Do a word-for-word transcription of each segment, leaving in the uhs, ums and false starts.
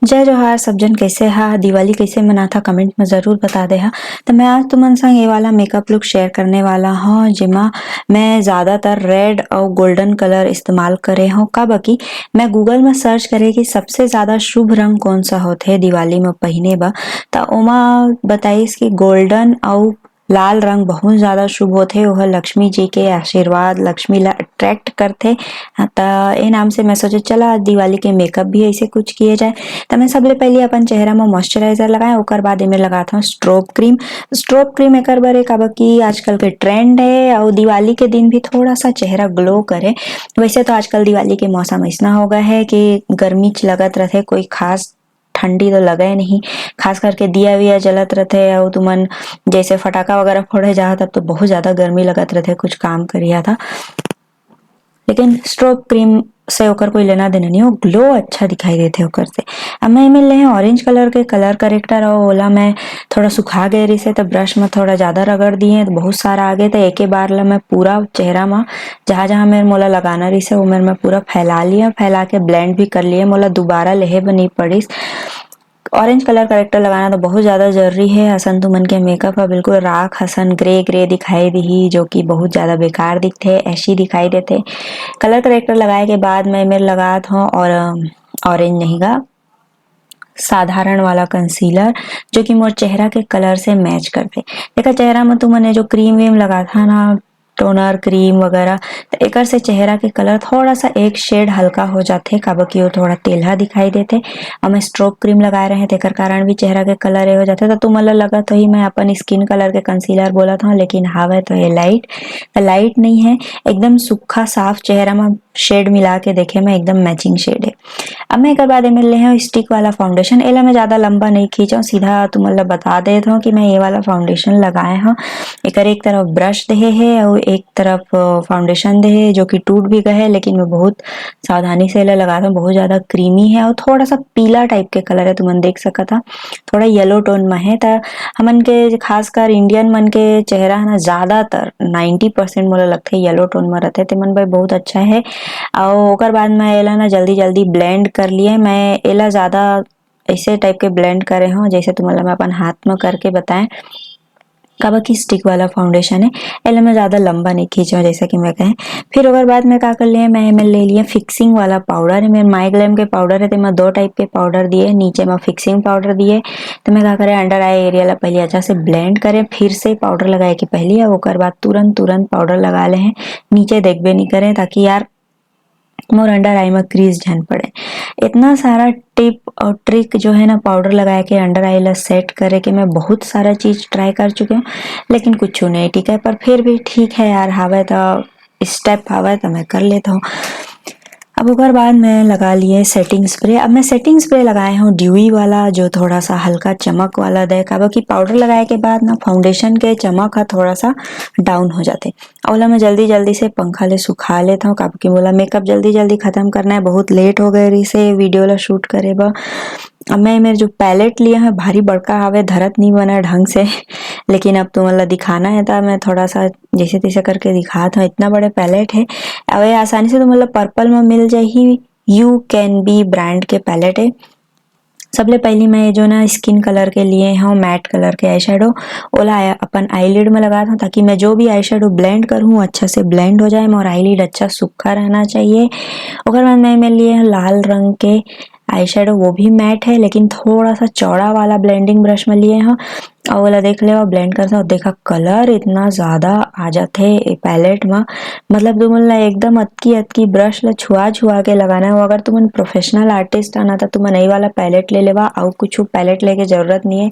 जय जोहार सब झन, कइसे हा? दिवाली कइसे मनाथा? Comment में जरूर बता दे हा। त मैं आज तुमन संग ये वाला makeup look share करने वाला हूँ, जेमा मैं ज्यादातर red अउ golden colour इस्तेमाल करे हूँ। काबर कि मैं Google में search करे कि सबसे ज्यादा शुभ रंग कौन सा होथे दिवाली में पहिने बर, त ओमा बताइस कि golden अउ लाल रंग बहुत ज्यादा शुभ होथे, ओह लक्ष्मी जी के आशीर्वाद, लक्ष्मी ला attract करथे। त ए नाम से मैं सोचे, चला आज दिवाली के makeup भी ऐसे कुछ किए जाए। त मैं सबले पहले अपन चेहरा में moisturizer लगाए, ओकर बाद एमे लगात हूँ strobe cream। Strobe cream एकर बर ए, काबर कि आजकल के trend है अउ दिवाली के दिन भी थोड़ा सा चेहरा glow करे। वैसे तो आजकल दिवाली के मौसम ऐसना हो गया है कि गर्मी च लगत रहथे, कोई खास ठंडी तो लगे नहीं, खास करके दिया विया जलत रहथे अउ तुमन जैसे फटाका वगैरह फोड़े जाहा तब तो बहुत ज्यादा गर्मी लगत रहथे, कुछ काम करिया था। लेकिन strobe cream से ओकर कोई लेना देना नहीं, वो glow अच्छा दिखाई देथे ओकर से। अब मैं एमे ले हैं orange colour के colour corrector, अउ ओला मैं थोड़ा सुखा गए रहिसे, त brush में थोड़ा ज्यादा रगड़ दिए, त बहुत सारा आ गए, त एके बार ला मैं पूरा चेहरा में जहाँ जहाँ मेर मोला लगाना रहिसे, वो मेर मैं पूरा फैला लिया, फैला के blend भी कर लिया, मोला दोबारा लेहे बर नहीं पड़िस। Orange colour corrector लगाना तो बहुत ज्यादा जरूरी है। असन तुमन के makeup ह बिल्कुल राख असन grey grey दिखाई दिही, जो कि बहुत ज्यादा बेकार दिखथे, ऐसी दिखाई देथे। Colour corrector लगाए के बाद मैं मेर लगात हूँ और orange नहीं गा, साधारण वाला concealer, जो कि मोर चेहरा के colour से match करथे। देखा, चेहरा में तुमन ये जो cream वीम लगाथा ना, toner cream वगैरह, त एकर से चेहरा के colour थोड़ा सा एक shade हल्का हो जाथे, काबर कि वो थोड़ा तेलहा दिखाई देथे। अब मैं strobe cream लगाए रहे, तेकर कारण भी चेहरा के colour ए हो जाथे। त तुमन ला लगत होही मैं अपन skin colour के concealer बोलत हूँ, लेकिन हावय तो ये light, त light नहीं है, एकदम सूखा साफ चेहरा में shade मिला के देखे में एकदम matching shade है। अब मैं एकर बाद एमे ले हूँ stick वाला foundation। एला मैं ज्यादा लंबा नहीं खींचूँ, सीधा तुमन ला बता देत हूँ कि मैं ये वाला foundation लगाए हूँ। एकर एक तरफ brush देहे है और एक तरफ, अ, foundation देहे है, जो कि टूट भी गए है, लेकिन मैं बहुत सावधानी से एला लगात हूँ। बहुत ज्यादा creamy है और थोड़ा सा पीला type के colour है, तुमन देख सकत हा, थोड़ा yellow tone में है। त हमन के खासकर Indian मन के चेहरा है ना, ज्यादातर ninety percent मोला लगथे yellow tone में रहथे, ते मन बर बहुत अच्छा है। अउ ओकर बाद मैं एला ना जल्दी जल्दी blend कर लिए। मैं एला ज्यादा ऐसे type के blend करे हूँ, जैसे तुमन ला मैं अपन हाथ में करके बताएं, काबर कि stick वाला foundation है, एला मैं ज्यादा लंबा नहीं खींचूँ, जैसा कि मैं कहें। फिर ओकर बाद मैं का कर लिए, मैं एमे ले लिए fixing वाला powder। एमे My Glam के powder है, तेमा दो type के powder दिए, नीचे में fixing powder दिए। तो मैं का करे, under eye area ला पहले अच्छा से blend करें, फिर से powder लगाए के पहले, अब ओकर बाद तुरंत तुरंत powder लगा ले हैं, नीचे देखबे नहीं करें, ताकि यार मोर under eye में crease झन पड़े। इतना सारा tip और trick जो है ना, powder लगाए के under eye ला set करे के, मैं बहुत सारा चीज try कर चुके हूँ, लेकिन कुछ नहीं टिका है। पर फिर भी ठीक है यार, हावे तो step हावे तो मैं कर लेता हूँ। अब ओकर बाद मैं लगा लिए setting spray। अब मैं setting spray लगाए हूँ dewy वाला, जो थोड़ा सा हल्का चमक वाला दे, काबर कि powder लगाए के बाद ना foundation के चमक हा थोड़ा सा down हो जाथे। ओला मैं जल्दी जल्दी से पंखा ले सुखा लेत हूँ, काबर कि मोला makeup जल्दी जल्दी खत्म करना है, बहुत late हो गए रहिसे video ला shoot करे बर। अब मैं मेर जो palette लिए हैं, भारी बड़का हावे, धरत नहीं बना ढंग से, लेकिन अब तुमन ला दिखाना है, त मैं थोड़ा सा जैसे तैसे करके दिखात हूँ। इतना बड़े palette है। अब ये आसानी से तुमन ला purple में मिल जाही, You Can Be brand के palette है। सबले पहली मैं ये जो ना skin colour के लिए हूँ, matte colour के eyeshadow, ओला अपन eyelid में लगात हूँ, ताकि मैं जो भी eyeshadow blend करूँ, अच्छा से blend हो जाए। मोर eyelid अच्छा सूखा रहना चाहिए। ओकर बाद मैं, मैं लिए हूँ लाल रंग के eyeshadow, वो भी matte है, लेकिन थोड़ा सा चौड़ा वाला blending brush में लिए हूँ। अउ ओला देख लेवा, blend करत हव, देखा colour इतना ज्यादा आ जाथे ए palette म, मतलब तुमन ला एकदम अतकी अतकी brush ला छुआ छुआ के लगाना है। अगर तुमन professional artist आना त तुमन यही वाला palette ले लेवा, अउ कुछ palette लेके जरूरत नहीं है।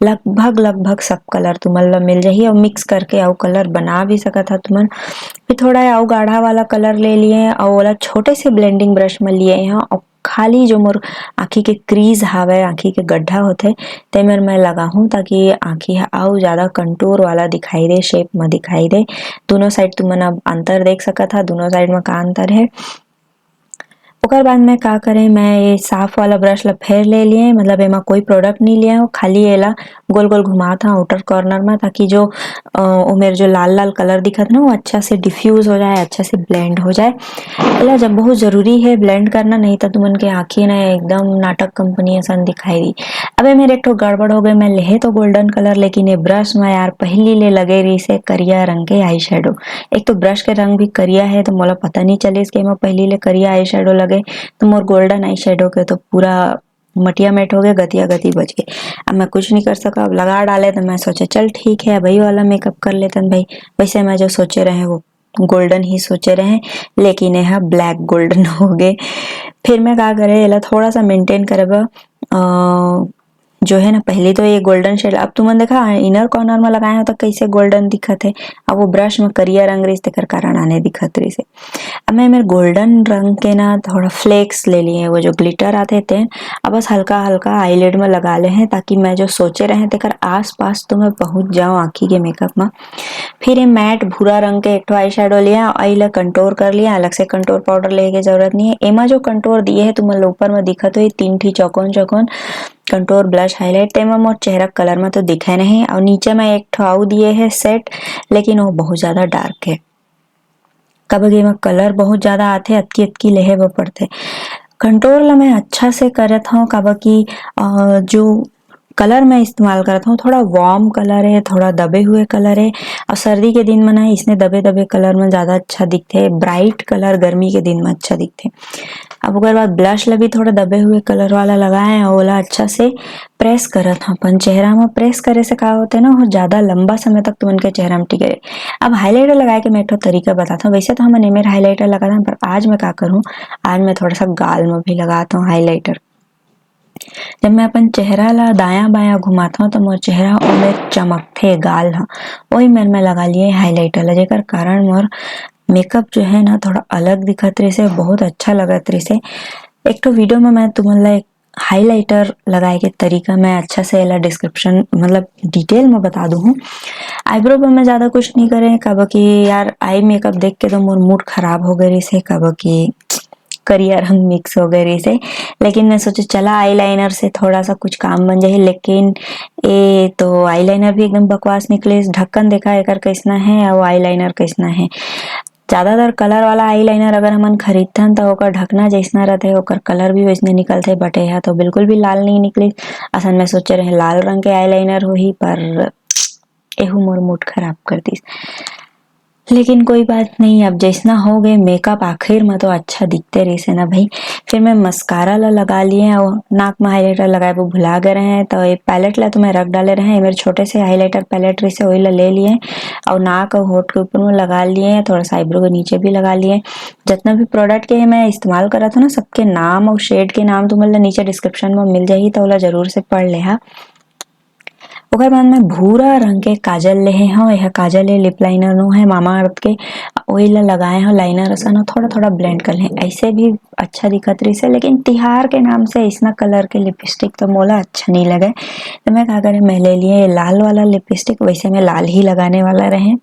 लगभग लगभग सब colour तुमन ला मिल जाही, अउ mix करके अउ colour बना भी सकत हा तुमन। फिर थोड़ा अउ गाढ़ा वाला colour ले लिए हैं अउ ओला छोटे से blending brush में लिए हैं अउ खाली जो मोर आँखी के crease हावय, आँखी के गड्ढा होथे, तेमेर मैं लगाहूँ, ताकि आँखी ह अउ ज्यादा contour वाला दिखाई दे, shape म दिखाई दे। दोनों side तुमन अब अंतर देख सकत हा, दोनों side म का अंतर हे। ओकर बाद मैं का करें, मैं ये साफ वाला ब्रश ला फेर ले लिए, मतलब एमा कोई प्रोडक्ट नहीं लिया हूँ, खाली एला गोल गोल घुमात हूँ आउटर कॉर्नर में, ताकि जो अ, ओमेर जो लाल लाल कलर दिखत ना, वो अच्छा से डिफ्यूज हो जाए, अच्छा से ब्लेंड हो जाए। एला जब बहुत जरूरी है ब्लेंड करना, नहीं तो तुमन के आँखें ना एकदम नाटक कंपनी असन दिखाई दी। अब एमेर एक ठो गड़बड़ हो गए, मैं लेहे तो गोल्डन कलर, लेकिन ये ब्रश में यार पहली ले लगे रही से करिया रंग के आई शेडो। एक तो ब्रश के रंग भी करिया है, तो मोला पता नहीं चलिस कि एमा पहली ले करिया आई शेडो लगे, तो मोर गोल्डन आई शेडो के तो पूरा मटिया मेट हो गए, गतिया गति बच गए। अब मैं कुछ नहीं कर सका, अब लगा डाले तो मैं सोचे चल ठीक है, वही वाला मेकअप कर लेतन भाई। वैसे मैं जो सोचे रहे वो गोल्डन ही सोचे रहे, लेकिन यह ब्लैक गोल्डन हो गए। फिर मैं का करे, एला थोड़ा सा मेंटेन करे बर, अ, जो है ना, पहले तो ये गोल्डन शेड, अब तुमन देखा इनर कॉर्नर में लगाए हो तो कैसे गोल्डन दिखत है, अब वो ब्रश में करिया रंग रहिस तेकर कारण आने दिखत रहिस है। अब मैं मेरे गोल्डन रंग के ना थोड़ा फ्लेक्स ले लिए, वो जो ग्लिटर आते तेन, अब बस हल्का हल्का आईलिड में लगा ले हैं, ताकि मैं जो सोचे रहे तेकर आसपास तो मैं पहुँच जाऊँ आँखी के मेकअप में। फिर ये मैट भूरा रंग के एक ठो आई शेडो लिया, आई ला कंटूर कर लिया, अलग से कंटूर पाउडर लेके जरूरत नहीं है। एमा जो कंटूर दिए है तुमन ला ऊपर में दिखत हो, ये तीन ठी चौकोन चौकोन कंटूर ब्लश हाईलाइट, तेमा मोर चेहरा कलर में तो दिखे नहीं। और नीचे में एक ठो आऊ दिए है सेट, लेकिन वो बहुत ज्यादा डार्क है, काबर कि एमा कलर बहुत ज्यादा आथे, अतकी अतकी लेहे बर पड़थे। कंटूर ला मैं अच्छा से करत हूँ, काबर कि अ, जो कलर मैं इस्तेमाल करत हूँ, थोड़ा वार्म कलर है, थोड़ा दबे हुए कलर है, और सर्दी के दिन में ना इसने दबे दबे कलर में ज्यादा अच्छा दिखथे, ब्राइट कलर गर्मी के दिन में अच्छा दिखथे। अब ओकर बाद ब्लश ला भी थोड़ा दबे हुए कलर वाला लगाए हैं, ओला अच्छा से प्रेस करत हूँ अपन चेहरा में। प्रेस करे से का होते ना, वो ज्यादा लंबा समय तक तुमन के चेहरा में टिके रहे। अब हाईलाइटर लगाए के मैं एक ठो तरीका बताता हूँ। वैसे तो हमन एमेर हाईलाइटर लगाते हैं, पर आज मैं का करूँ, आज मैं थोड़ा सा गाल में भी लगाता हूँ हाईलाइटर। जब मैं अपन चेहरा ला दायां बायां घुमाता हूँ तो मोर चेहरा ओमेर चमकथे गाल ह, ओही मेर मैं लगा लिए हाईलाइटर ला, जेकर कारण मोर मेकअप जो है ना थोड़ा अलग दिखत रहिसे, बहुत अच्छा लगत रहिसे। एक ठो वीडियो में मैं तुमन ला एक हाईलाइटर लगाए के तरीका मैं अच्छा से एला डिस्क्रिप्शन मतलब डिटेल में बता दूँ हूँ। आईब्रो पर मैं ज्यादा कुछ नहीं करे, काबर कि यार आई मेकअप देख के तो मोर मूड खराब हो गए रहिसे, काबर कि करिया रंग मिक्स हो गए रहिसे। लेकिन मैं सोचे चला आईलाइनर से थोड़ा सा कुछ काम बन जाही, लेकिन ए तो आईलाइनर भी एकदम बकवास निकलिस। ढक्कन देखा एकर कैसना है और आईलाइनर कैसना है। ज्यादातर कलर वाला आईलाइनर अगर हमन खरीदथन त ओकर ढकना जैसना रहथे, ओकर कलर भी वैसने निकलथे, but एहा तो बिल्कुल भी लाल नहीं निकलिस। असन मैं सोचे रहे लाल रंग के आईलाइनर होही, पर एहू मोर मूड खराब कर दिस। लेकिन कोई बात नहीं, अब जैसना हो गए मेकअप आखिर में तो अच्छा दिखते रहिसे ना भाई। फिर मैं मस्कारा ला लगा लिए और नाक में हाईलाइटर लगाए वो भुला गए रहे, तो ये पैलेट ला तो मैं रख डाले रहे, मेरे छोटे से हाईलाइटर पैलेट रहिसे वही ला ले लिए और नाक और होठ के ऊपर में लगा लिए, थोड़ा सा आईब्रो के नीचे भी लगा लिए। जितना भी प्रोडक्ट के मैं इस्तेमाल करत हूँ ना, सबके नाम और शेड के नाम तुमन ला नीचे डिस्क्रिप्शन में मिल जाही, तो ओला जरूर से पढ़ ले हा। ओकर बाद मैं भूरा रंग के काजल लेहे हव। यह काजल ए लिप लाइनर नो है मामा अर्थ के, ओही ला लगाए हव लाइनर असन, थोड़ा थोड़ा ब्लेंड कर ले। ऐसे भी अच्छा दिखत रहिसे, लेकिन तिहार के नाम से ऐसना कलर के लिपस्टिक तो मोला अच्छा नहीं लगे। तो मैं का करे, मैं ले लिए ये लाल वाला लिपस्टिक, वैसे मैं लाल ही लगाने वाला रहे।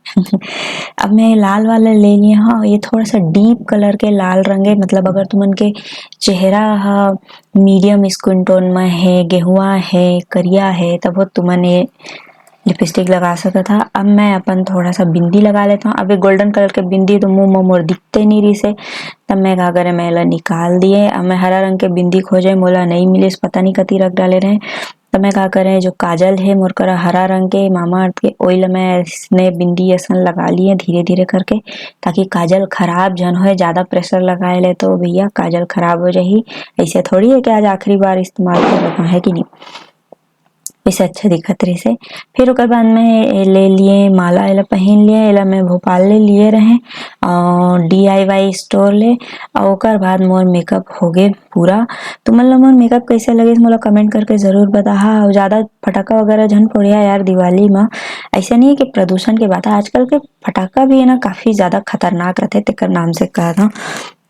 अब मैं ये लाल वाला ले लिए हव, ये थोड़ा सा डीप कलर के लाल रंग है, मतलब अगर तुमन के चेहरा हा मीडियम स्किन टोन में है, गेहुआ है, करिया है, तब वो तुमन ये लिपस्टिक लगा सकत हा। अब मैं अपन थोड़ा सा बिंदी लगा लेता हूँ। अब ये गोल्डन कलर के बिंदी तो मुंह में मोर दिखते नहीं रहिसे, तब मैं का करे, मैं एला निकाल दिए। अब मैं हरा रंग के बिंदी खोजे, मोला नहीं मिलिस, पता नहीं कति रख डाले रहे। तब मैं का करे, जो काजल है मोर करा हरा रंग के मामा अर्थ के, ओइला मैं इसने बिंदी असन लगा लिए धीरे धीरे करके, ताकि काजल खराब झन होए। ज्यादा प्रेशर लगाए ले तो भैया काजल खराब हो जाही। ऐसे थोड़ी है कि आज आखिरी बार इस्तेमाल कर रहा है कि नहीं। वैसे अच्छा दिखत रहिसे। फिर ओकर बाद में ए ले लिए माला, एला पहन लिए, एला मैं भोपाल ले लिए रहे और डीआईवाई स्टोर ले। और ओकर बाद मोर मेकअप हो गए पूरा। तुमन ला मोर मेकअप कैसे लगे, मोला कमेंट करके जरूर बताहा। और ज्यादा फटाका वगैरह झन फोड़िया यार दिवाली में। ऐसा नहीं है कि प्रदूषण के बात है, आजकल के फटाका भी है ना काफी ज्यादा खतरनाक रहते, तेकर नाम से कहा था।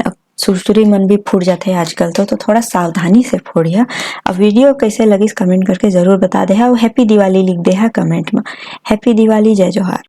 अब सुरसुरी मन भी फूट जाते हैं आजकल तो, तो थोड़ा सावधानी से फोड़िया। अब वीडियो कैसे लगिस कमेंट करके जरूर बता दे हा। और हैप्पी दिवाली लिख दे हा कमेंट में। हैप्पी दिवाली, जय जोहार।